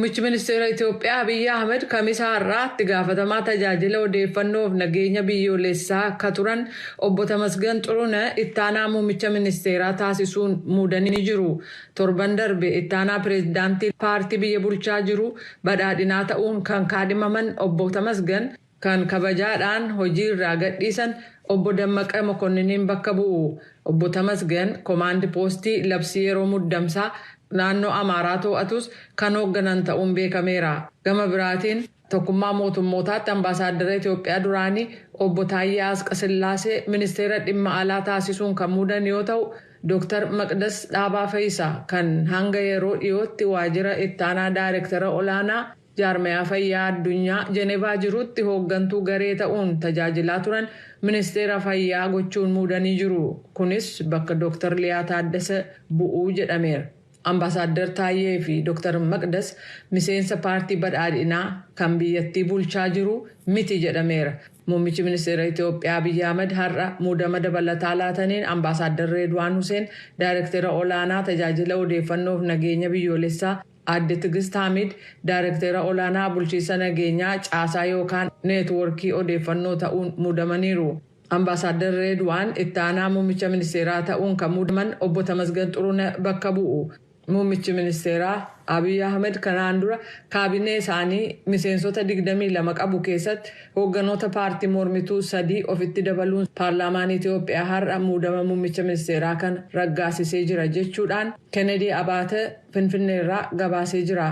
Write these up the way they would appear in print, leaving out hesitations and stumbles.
Muummichi ministeera Itoophiyaa Abiyyi Ahmed Kamisa har'aa itti gaafatamaa tajaajila odeeffannoof nageenya biyyoolessaa akka turan obbo Tamasgan Xuruneh ittaanaa muummicha ministeeraa taasisuun muudanii jiru. Torban darbe ittaanaa pireezidaantii paartii biyya bulchaa jiru badhaadhinaa ta'uun kan kaadhimaman obbo Tamasgan kan kabajaadhaan hojii irraa gadhiisan obbo Dammaqa Mokonniin bakka bu'u. Obbo Tamasgan koomaandi poostii labsii yeroo muddamsaa naannoo Amaaraa to'atus kan hoogganan ta'uun beekameera. Gama biraatiin tokkummaa mootummootaatti ambaasaaddara Itoophiyaa duraanii obbo Taayyee Asqasillaasee ministeera dhimma alaa taasisuun kan muudan yoo ta'u, Dr. Maqdas Dhaabaa Fayisaa kan hanga yeroo dhiyootti waajjira ittaanaa daayirektara olaanaa jaarmayaa fayyaa addunyaa Jenevaa jirutti hooggantuu garee ta'uun tajaajilaa turan ministeera fayyaa gochuun muudanii jiru. Kunis bakka Dr. Liyaa Taaddasa bu'uu jedhameera. Ambaasaadder Taayyee fi Dr. Maqdas miseensa paartii badhaadhinaa kan biyyattii bulchaa jiru miti jedhameera. Muummichi ministeera Itoophiyaa Abiyyi Ahmed har'a muudama dabalataa laataniin ambaasaadder Reedwaan Huseen daayirektara olaanaa tajaajila odeeffannoof nageenya biyyoolessaa, Aadde Tigist Hamid daayirektara olaanaa bulchiinsa nageenyaa caasaa yookaan neetwoorkii odeeffannoo ta'uun muudamaniiru. Ambaasaadder Reedwaan ittaanaa muummicha ministeeraa ta'uun kan muudaman obbo Tamasgan Xuruneh bakka bu'u. Muummichi ministeeraa Abiy Ahmed kanaan dura kaabinee isaanii miseensota 22 qabu keessatti hoogganoota paartii mormituu sadii ofitti dabaluun paarlaamaan Itoophiyaa har'a muudama muummicha ministeeraa kan raggaasisee jira jechuudhaan Kennedy Abaate Finfinneerraa gabaasee jira.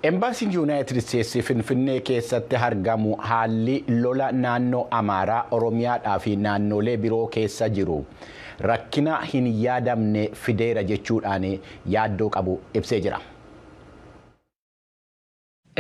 Embaasiin Yuunaayitid Isteetsi Finfinnee keessatti argamu haalli lola naannoo Amaaraa, Oromiyaadhaa fi naannolee biroo keessa jiru rakkina hin yaadamne fideera jechuudhaan yaaddoo qabu ibsee jira.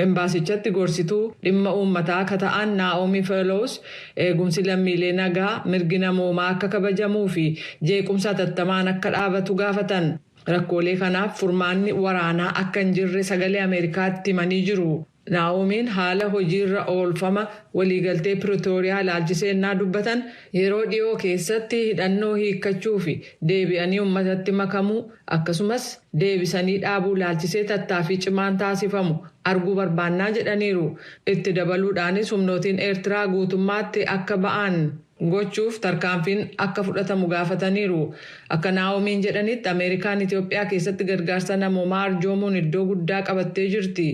Embaasichatti gorsituu dhimma uummataa akka ta'an Naa'omii Feeloos eegumsi lammiilee nagaa, mirgi namoomaa akka kabajamuu fi jeequmsa hatattamaan akka dhaabatu gaafatan. Rakkoolee kanaaf furmaanni waraanaa akka hin jirre Sagalee Ameerikaatti himanii jiru. Naa'omiin haala hojiirra oolfama waliigaltee Piretooriyaa ilaalchisee ennaa dubbatan, yeroo dhiyoo keessatti hidhannoo hiikkachuu fi deebi'anii uummatatti makamuu akkasumas deebisanii dhaabuu ilaalchisee tattaaffii cimaan taasifamu arguu barbaannaa jedhaniiru. Itti dabaluudhaanis humnootiin Eertiraa guutummaatti akka ba'an gochuuf tarkaanfiin akka fudhatamu gaafataniiru. Akka Naa'omiin jedhanitti, Ameerikaan Itoophiyaa keessatti gargaarsa namoomaa arjoomuun iddoo guddaa qabattee jirti.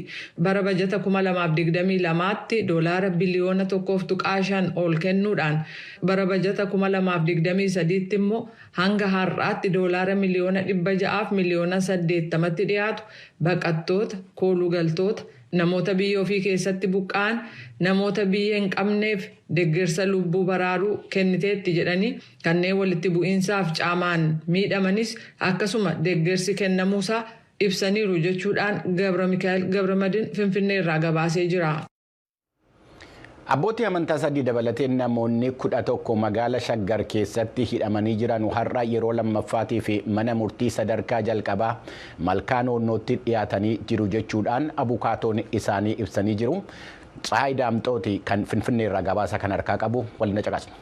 Bara bajata 2022tti doolaara biliyoona 1.5 ol kennuudhaan, bara bajata 2023tti immoo hanga har'aatti doolaara miliyoona 680,000,000tti dhiyaatu baqattoota, koolugaltoota, namoota biyya ofii keessatti buqqa'an, namoota biyya hin qabneef deeggarsa lubbuu baraaruu kenniteetti jedhanii, kanneen walitti bu'iinsaaf caamaan miidhamanis akkasuma deeggarsi kennamuusaa ibsaniiru jechuudhaan Gabra Mikaa'el Gabramadin Finfinnee irraa gabaasee jira. Abbootii amantaa sadii dabalatee namoonni 11 magaala Shaggar keessatti hidhamanii jiran har'a yeroo lammaffaatii fi mana murtii sadarkaa jalqabaa Malkaa Noonnootti dhiyaatanii jiru jechuudhaan abukaatoon isaanii ibsanii jiru. Tsahaay Daamxooti kan Finfinnee irraa gabaasa kan harkaa qabu, waliin caqasna.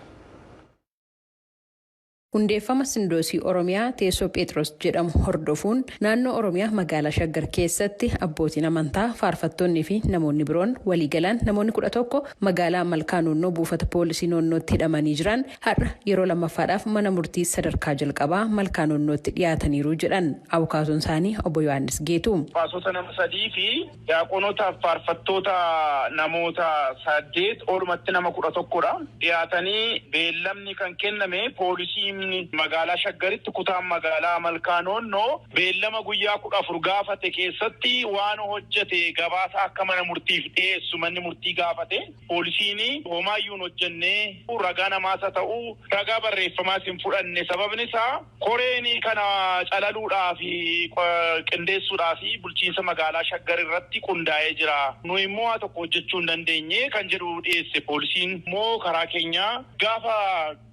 Hundeeffama Sindoosii Oromiyaa teessoo Phexros jedhamu hordofuun naannoo Oromiyaa magaalaa Shaggar keessatti abbootiin amantaa, faarfattoonnii fi namoonni biroon waliigalaan namoonni 11 magaalaa Malkaa Noonnoo buufata poolisii Noonnootti hidhamanii jiran har'a yeroo lammaffaadhaaf mana murtii sadarkaa jalqabaa Malkaa Noonnootti dhiyaataniiru jedhan abukaatoon isaanii obbo Yohaannis Geetu. Baasota nama sadii fi daaqonotaaf faarfattoota namoota saddeet, oolumatti nama 11dha. Dhiyaatanii beellamni kan kenname poolisiin magaalaa Shaggaritti kutaan magaalaa Malkaa Noonnoo beellama guyyaa 14 gaafate keessatti waan hojjete gabaasa akka mana murtiif dhiyeessu manni murtii gaafate. Poolisiin homaayyuu hin hojjenne, ragaa namaas haa ta'u ragaa barreeffamaas hin fudhanne. Sababni isaa koreen kana calaluudhaa fi qindeessuudhaa fi bulchiinsa magaalaa Shaggar irratti qundaa'ee jira. Nu immoo waa tokko hojjechuu hin dandeenye kan jedhu dhiyeesse. Poolisiin immoo karaa keenyaa gaafa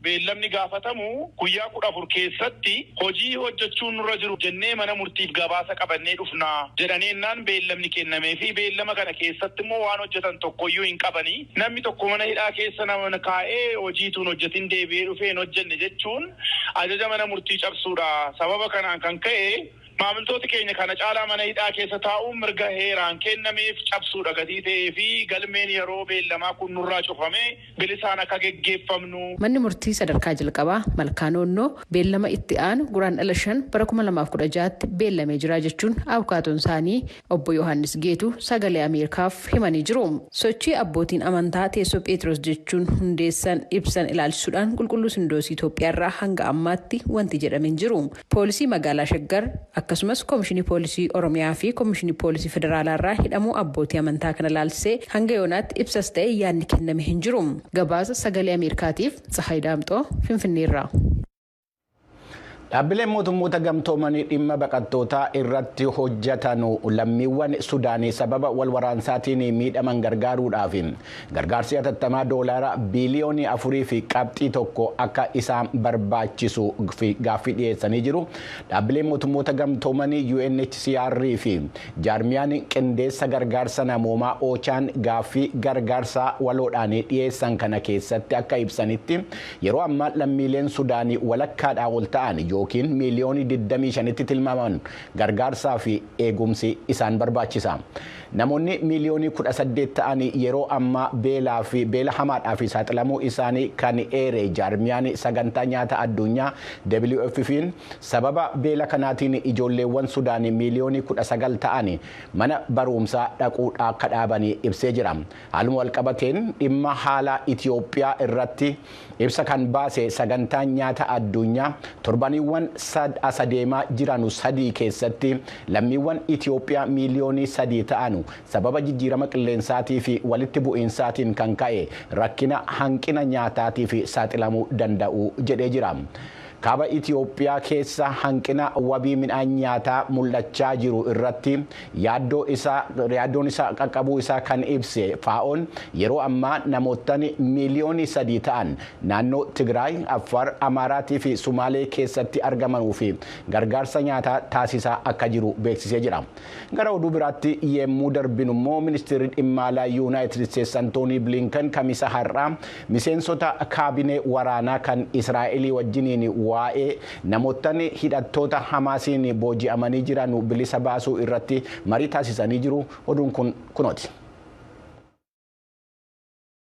beellamni gaafatamu guyyaa 14 keessatti hojii hojjechuun nurra jiru jennee mana murtiif gabaasa qabannee dhufna jedhanii ennaan beellamni kennamee fi beellama kana keessatti immoo waan hojjetan tokkoyyuu hin qabanii. Namni tokko mana hidhaa keessa nama kaa'ee hojiituun hojjetin deebi'ee dhufee hin hojjenne jechuun ajaja mana murtii cabsuudha. Sababa kanaan kan ka'e, Maamiltooti keenya kana caalaa mana hidhaa keessa taa'uun mirga heeraan kennameef cabsuudha gatii ta'ee fi galmeen yeroo beellamaa kun nurraa cufamee bilisaan akka geggeeffamnu. Manni murtii sadarkaa jalqabaa Malkaa Noonnoo beellama itti aanu Guraandhala 5 bara 2016tti beellamee jira jechuun abukaatoon isaanii obbo Yohaannis Geetuu Sagalee Ameerikaaf himanii jiru. Sochii abbootiin amantaa Teessoo Pheexiroos jechuun hundeessan ibsan ilaalchisuudhaan Qulqulluu Sindoosii Itoophiyaarraa hanga ammaatti wanti jedhame hin jiru. Poolisii magaalaa Shaggar, akkasumas Koomishinii Poolisii Oromiyaa fi Koomishinii Poolisii Federaalaarraa hidhamuu abbootii amantaa kana ilaalchisee hanga yoonaatti ibsas ta'e yaadni kenname hin jiru. Gabaasa Sagalee Ameerikaatiif Tsahaay Daamxoo, Finfinneerraa. Dhaabbileen mootummoota gamtoomanii dhimma baqattootaa irratti hojjetan lammiiwwan Sudaanii sababa wal waraansaatiin miidhaman gargaaruudhaaf gargaarsi hatattamaa doolaara biiliyoonii 4.1 akka isaan barbaachisu fi gaaffii dhiyeessanii jiru. Dhaabbileen mootummoota gamtoomanii UNHCR fi jaarmiyaan qindeessa gargaarsa namoomaa OCHAn gaaffii gargaarsaa waloodhaan dhiyeessan kana keessatti akka ibsanitti, yeroo ammaa lammiileen Sudaanii walakkaadhaa ol ta'an yookiin miiliyoonii 25tti tilmaaman gargaarsaa fi eegumsi isaan barbaachisa. Namoonni miiliyoonii 18 ta'an yeroo ammaa beelaa fi beela hamaadhaaf saaxilamuu isaanii kan eere jaarmiyaan sagantaa nyaata addunyaa WFP'n, sababa beela kanaatiin ijoolleewwan Sudaanii miiliyoonii 19 ta'an mana barumsaa dhaquu akka dhaaban ibsee jira. Haaluma walqabateen dhimma haala Itoophiyaa irratti ibsa kan baase sagantaan nyaata addunyaa, torbaniiwwan asadeemaa jiran 3 keessatti lammiiwwan Itoophiyaa miiliyoonii 3 ta'an sababa jijjiirama qilleensaatii fi walitti bu'iinsaatiin kan ka'e rakkina hanqina nyaataatiif saaxilamuu danda'u jedhee jira. Kaaba Itoophiyaa keessa hanqina wabii midhaan nyaataa mul'achaa jiru irratti yaaddoon isaa qaqqabuu isaa kan ibse FAO'n, yeroo ammaa namootni miiliyoonii 3 ta'an naannoo Tigraay, Affaar, Amaaraatii fi Sumaalee keessatti argamanuu fi gargaarsa nyaataa taasisaa akka jiru beeksisee jira. Gara oduu biraatti yemmuu darbinu immoo, ministeerri dhimma alaa Yuunaayitid Isteetsi Antoonii Bilinkan Kamisa har'aa miseensota kaabinee waraanaa kan Israa'elii wajjiniin waa'ee namootni hidhattoota Hamaasiin booji'amanii jiran bilisa baasuu irratti marii taasisanii jiru. Oduun kun kunooti.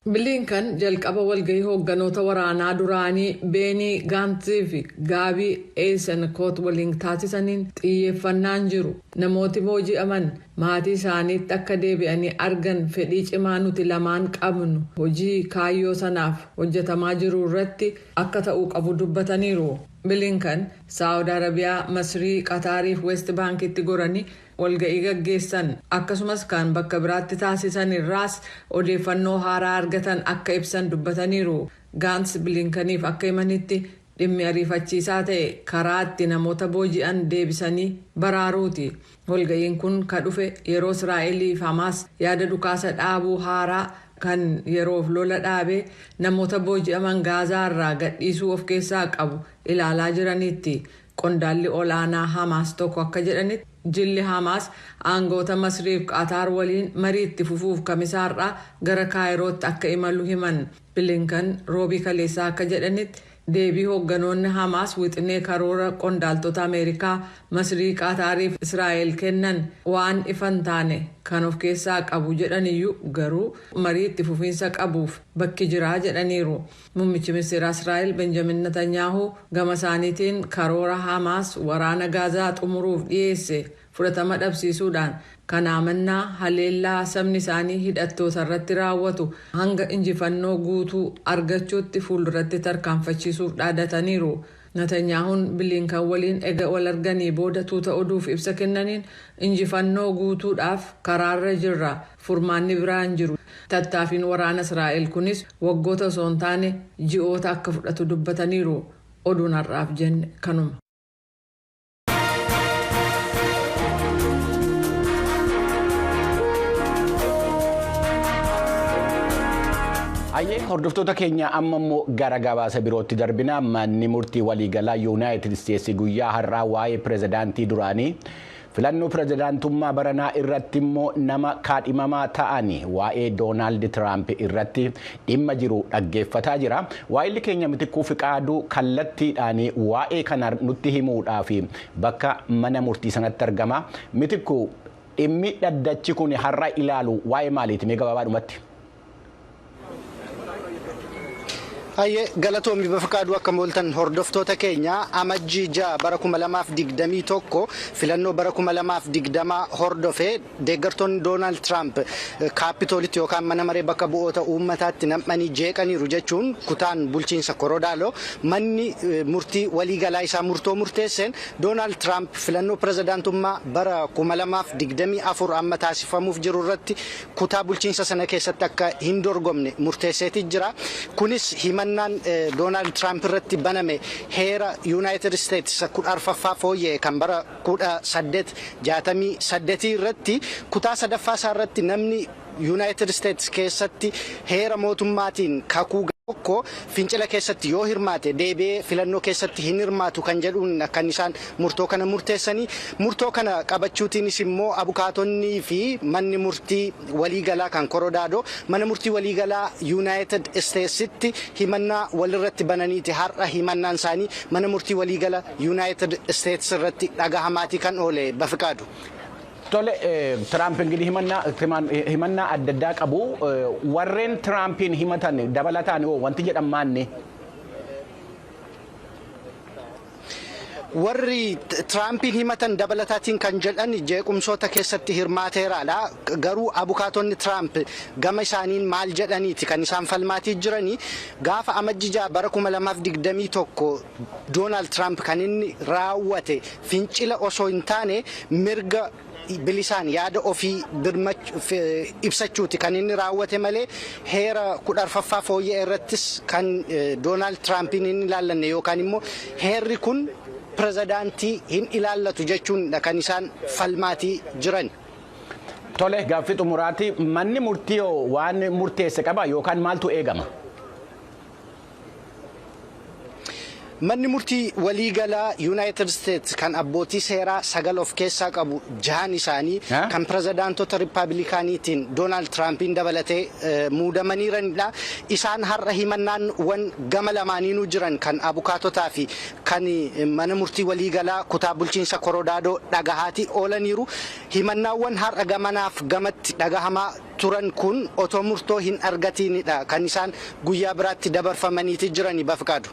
Bilinkan jalqaba walgahii hoogganoota waraanaa duraanii Beenii Gaantzii fi Gaabii Eesenkoot waliin taasisaniin, xiyyeeffannaan jiru namooti booji'aman maatii isaaniitti akka deebi'anii argan fedhii cimaa nuti lamaan qabnu hojii kaayyoo sanaaf hojjetamaa jiru irratti akka ta'uu qabu dubbataniiru. Bilinkan Saawud Arabiyaa, Masrii, Qataarii fi West Baankitti goranii walga'ii gaggeessan, akkasumas kan bakka biraatti taasisan irraas odeeffannoo haaraa argatan akka ibsan dubbataniiru. Gaants Bilinkaniif akka himanitti, dhimmi ariifachiisaa ta'e karaa itti namoota booji'an deebisanii baraaruuti. Walga'iin kun ka dhufe yeroo Israa'elii fi Hamaas yaada dhukaasa dhaabuu haaraa kan yeroof lola dhaabee namoota booji'aman Gaazaa irraa gadhiisuu of keessaa qabu ilaalaa jiranitti. Qondaalli olaanaa Hamaas tokko akka jedhanitti, jilli Hamaas aangoota Masriif Qaataar waliin marii itti fufuuf Kamisaarraa gara Kaayirootti akka imalu himan. Bilinkan Roobii kaleessaa akka jedhanitti, deebii hoogganoonni Hamaas wixinee karoora qondaaltota Ameerikaa, Masrii, Qaataariif Israa'el kennan waan ifan taane kan of keessaa qabu jedhaniyyuu, garuu marii itti fufiinsa qabuuf bakki jiraa jedhaniiru. Muummichi ministeera Israa'el Benjamin Netanyaahu gama isaaniitiin karoora Hamaas waraana Gaazaa xumuruuf dhiyeesse fudhatama dhabsiisuudhaan, kana mannaa haleellaa sabni isaanii hidhattoota irratti raawwatu hanga injifannoo guutuu argachuutti fuulduratti tarkaanfachiisuuf dhaadataniiru. Netanyaahuun Bilinkan waliin ega wal arganii booda tuuta oduuf ibsa kennaniin, "Injifannoo guutuudhaaf karaarra jirra, furmaanni biraan jiru. Tattaaffiin waraana Israa'el kunis waggoota osoo hin taane ji'oota akka fudhatu" dubbataniiru. Oduun har'aaf jenne kanuma. Hayyee, hordoftoota keenya, amma immoo gara gabaasa birootti darbina. Manni murtii waliigalaa Yuunaayitid Isteetsi guyyaa har'aa waa'ee pirezidaantii duraanii Filannoo pirezidaantummaa baranaa irratti immoo nama kaadhimamaa ta'an waa'ee Doonaald Tiraamp irratti dhimma jiru dhaggeeffataa jira. Waa'illi keenya Mitikkuu Fiqaaduu kallattiidhaan waa'ee kana nutti himuudhaaf bakka mana murtii sanatti argama. Mitikkuu, dhimmi dhaddachi kun har'a ilaalu waa'ee maaliiti mee gabaabaadhumatti? Hayyee, galatoomi Bafiqaaduu. Akka mooltan, hordoftoota keenya, Amajjii 6 bara 2021 filannoo bara 2020 hordofee deeggartoonni Doonaald Tiraamp Kaapitoolitti yookaan mana maree bakka bu'oota uummataatti nam'anii jeeqaniiru jechuun kutaan bulchiinsa Koloraadoo manni murtii waliigalaa isaa murtoo murteesseen Doonaald Tiraamp filannoo pirezidaantummaa bara 2024 amma taasifamuuf jiru irratti kutaa bulchiinsa sana keessatti akka hin dorgomne murteesseeti jira. Kunis himannaan Doonaald Tiraamp irratti baname heera Yuunaayitid Isteetsi 14ffaa fooyya'e kan bara 1868 irratti kutaa sadaffaa isaa irratti namni Yuunaayitid Isteetsi keessatti heera mootummaatiin kakuu tokko fincila keessatti yoo hirmaate deebi'ee filannoo keessatti hin hirmaatu kan jedhuun kan isaan murtoo kana murteessanii. Murtoo kana qabachuutiinis immoo abukaatonnii fi manni murtii waliigalaa kan Koloraadoo mana murtii waliigalaa Yuunaayitid Isteetsitti himannaa walirratti bananiiti. Har'a himannaan isaanii mana murtii waliigala Yuunaayitid Isteets irratti dhagahamaatii kan oole, Bafiqaadu. Tole, Tiraamp ingidihi himannaa adda addaa qabu. Warreen Tiraampiin himatan dabalataan wanti jedhan maanni? Warri Tiraampiin himatan dabalataatiin kan jedhan jeequmsoota keessatti hirmaateeraadha. Garuu abukaatonni Tiraamp gama isaaniin maal jedhaniiti kan isaan falmaatii jiranii? Gaafa Amajji 6 bara 2021 Doonaald Tiraamp kan inni raawwate fincila osoo hin taane mirga bilisaan yaada ofii ibsachuuti kan inni raawwate malee heera 14ffaa fooyya'e irrattis kan Doonaald Tiraampiin hin ilaallanne yookaan immoo heerri kun pirezidaantii hin ilaallatu jechuun kan isaan falmaatii jiran. Tole, gaaffii xumuraati, manni murtii waan murteesse qaba yookaan maaltu eegama? Manni murtii waliigalaa Yuunaayitid Isteets kan abbootii seeraa sagal of keessaa qabu, jahan isaanii kan pirezidaantota Riippaabilikaaniitiin Doonaald Tiraampiin dabalatee muudamaniiranidha. Isaan har'a himannaanwwan gama lamaaniinuu jiran kan abukaatotaa fi kan mana murtii waliigalaa kutaa bulchiinsa Koloraadoo dhagahaatii oolaniiru. Himannaawwan har'a gamanaaf gamatti dhagahamaa turan kun otoo murtoo hin argatiinidha kan isaan guyyaa biraatti dabarfamaniiti jirani, Bafiqaadu.